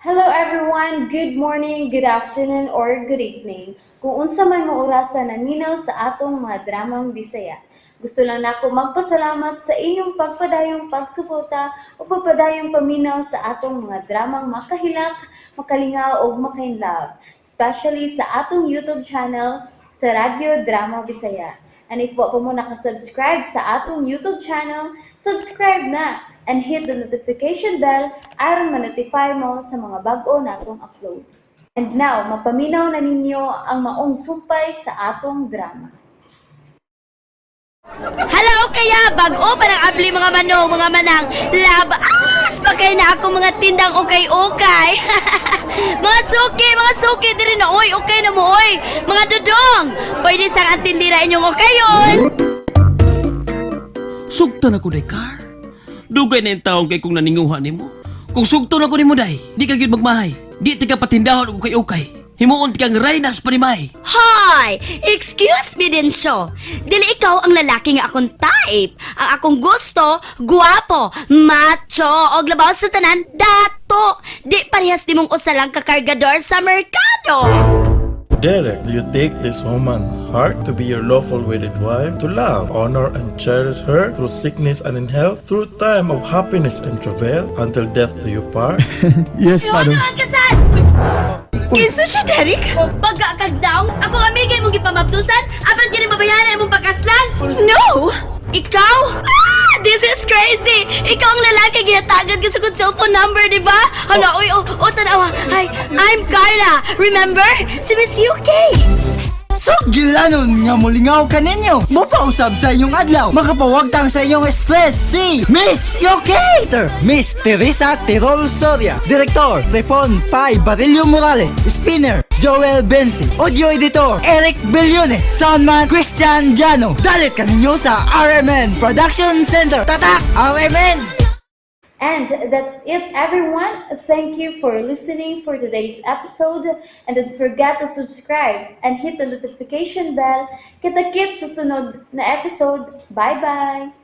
Hello everyone! Good morning, good afternoon, or good evening. Kung unsa man mo orasa naminaw sa atong mga dramang Bisaya. Gusto lang nako magpasalamat sa inyong pagpadayong pagsuporta o pagpadayong paminaw sa atong mga dramang makahilak, makalingaw ug makainlove, especially sa atong YouTube channel sa Radyo Drama Bisaya. And if wa pa mo nakasubscribe sa atong YouTube channel, subscribe na and hit the notification bell aron ma-notify mo sa mga bag-o natong uploads. And now, mapaminaw na ninyo ang maong sumpay sa atong drama. Hello kaya bag-o pa nang abli, mga manong, mga manang. Labas pa kay na ako mga tindang ukay-ukay. Mga suki, mga suki diri na oy, okay na mo oy. Mga dudong, pwede sang ang tindira inyong okayon. Sugton ako day, Car. Dugay na yung taong kay kung naninguha nimo. Kung sugton ako nimo day, di ka gyud magmahay. Di ti ka patindahon og ukay-ukay. Himuon ti kang raynas pa ni May. Hoy! Excuse me din siyo. Dili ikaw ang lalaki nga akong type. Ang akong gusto, guwapo, macho, og labaw sa tanan, dato. Di parehas nimong usa lang ka kargador sa merkado. Derek, do you take this woman heart to be your lawful wedded wife, to love, honor, and cherish her through sickness and in health, through time of happiness and travail, until death do you part? Yes, Ano madam. ang kasal? Kinsa siya, Derek? Baga kag daw? Ako amigay mong gipamabdusan? Apan kini mabayana imong pagkaslan? No! Ikaw? Ah! This is crazy! Ikaw ang lalaki gihatagan ka sa kong cellphone number, di ba? Hala, uy, oh, tanawa. Hi, I'm Carla. Remember? Si Miss UK. So, gilanon nga mulingaw kaninyo. Mupausab sa inyong adlaw. Makapawagtang sa inyong stress si Miss Yocator, Miss Teresa Tirol Soria, Director, Trifon Pai Barillo Morales, Spinner, Joel Bensi, Audio Editor, Eric Billione, Soundman, Christian Jano. Dalit kaninyo sa RMN Production Center. Tatak! RMN! And that's it, everyone. Thank you for listening for today's episode. And don't forget to subscribe and hit the notification bell. Kita-kits sa sunod na episode. Bye-bye!